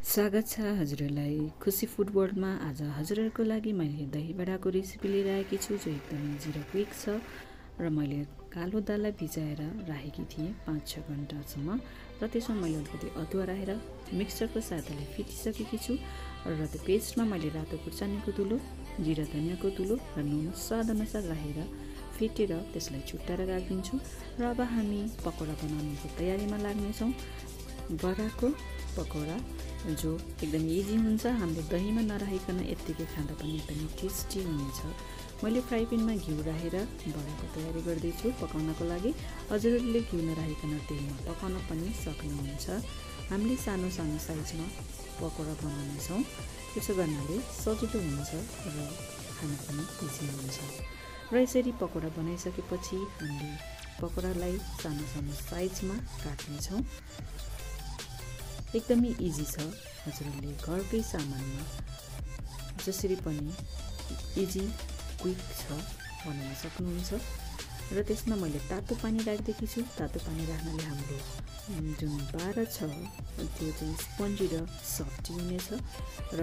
स्वागत छ हजुरहरूलाई खुसी फुड वर्ल्डमा। आज हजुरहरूको लागि मैले दही बडाको रेसिपी लिएर आएकी छु जो एकदमै जिरो क्विक छ र मैले कालो दाललाई भिजाएर राखेकी थिएँ 5-6 घण्टासम्म र त्यसमा मैले अलिकति अदुवा राखेर मिक्सचरको साथले फिटिसकेकी छु र त्यो पेस्टमा मैले रातो खुर्सानीको धुलो, जिरा धनियाँको धुलो र नुन स्वादअनुसार राखेर फिटेर त्यसलाई छुट्याएर राखिदिन्छु। र अब हामी पकौडा बनाउनुको तयारीमा लाग्नेछौँ। बडाको पकौडा जो एकदम इजी हुन्छ, हामीले दहीमा नराखिकन यत्तिकै खाँदा पनि एकदमै टेस्टी हुनेछ। मैले फ्राई प्यानमा घिउ राखेर बडाको तयारी गर्दैछु पकाउनको लागि। हजुरहरूले घिउ नराखिकन तेलमा पकाउन पनि सक्नुहुन्छ। हामीले सानो सानो साइजमा पकौडा बनाउनेछौँ। त्यसो गर्नाले सजिलो हुन्छ र खान पनि इजी हुन्छ। र यसरी पकौडा बनाइसकेपछि हामीले पकौडालाई सानो सानो साइजमा काट्नेछौँ। एकदमै इजी छ, हजुरहरूले घरकै सामानमा जसरी पनि इजी क्विक छ बनाउन सक्नुहुन्छ। र त्यसमा मैले तातो पानी राखिदिएकी छु। तातो पानी राख्नाले हाम्रो जुन बारा छ त्यो चाहिँ स्पन्जी र सफ्टी हुनेछ। र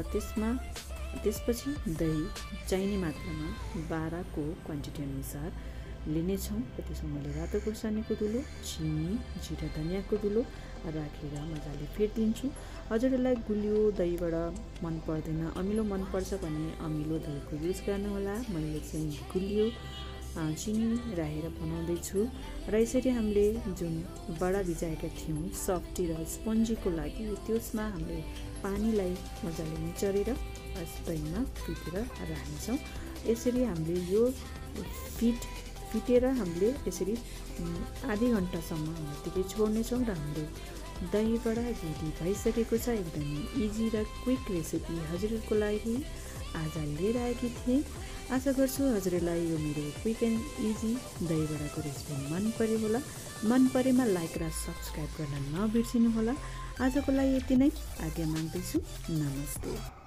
त्यसपछि दही चाहिने मात्रामा बाराको क्वान्टिटी अनुसार लिनेछौँ। र त्यसमा मैले रातो खुर्सानीको धुलो, चिनी, जिरा धनियाँको धुलो राखेर मजाले फेटिदिन्छु। हजुरहरूलाई गुलियो दहीबाट मन पर्दैन, अमिलो मन पर्छ भने अमिलो दहीको युज गर्नुहोला। मैले चाहिँ गुलियो चिनी राखेर बनाउँदैछु। र यसरी हामीले जुन बडा भिजाएका थियौँ सफ्टी र स्पन्जीको लागि, त्यसमा हामीले पानीलाई मजाले निचोरेर दहीमा फिटेर राख्नेछौँ। यसरी हामीले यो फिटेर हामीले यसरी आधी घन्टासम्म यतिकै छोड्नेछौँ र हाम्रो दही बडा रेडी भइसकेको छ। एकदमै इजी र क्विक रेसिपी हजुरहरूको लागि आज लिएर आएकी थिएँ। आशा गर्छु हजुरहरूलाई यो मेरो क्विक एन्ड इजी दही बडाको रेसिपी मन पर्यो होला। मन परेमा लाइक र सब्सक्राइब गर्न नबिर्सिनु होला। आजको लागि यति नै, आज्ञा माग्दैछु। नमस्ते।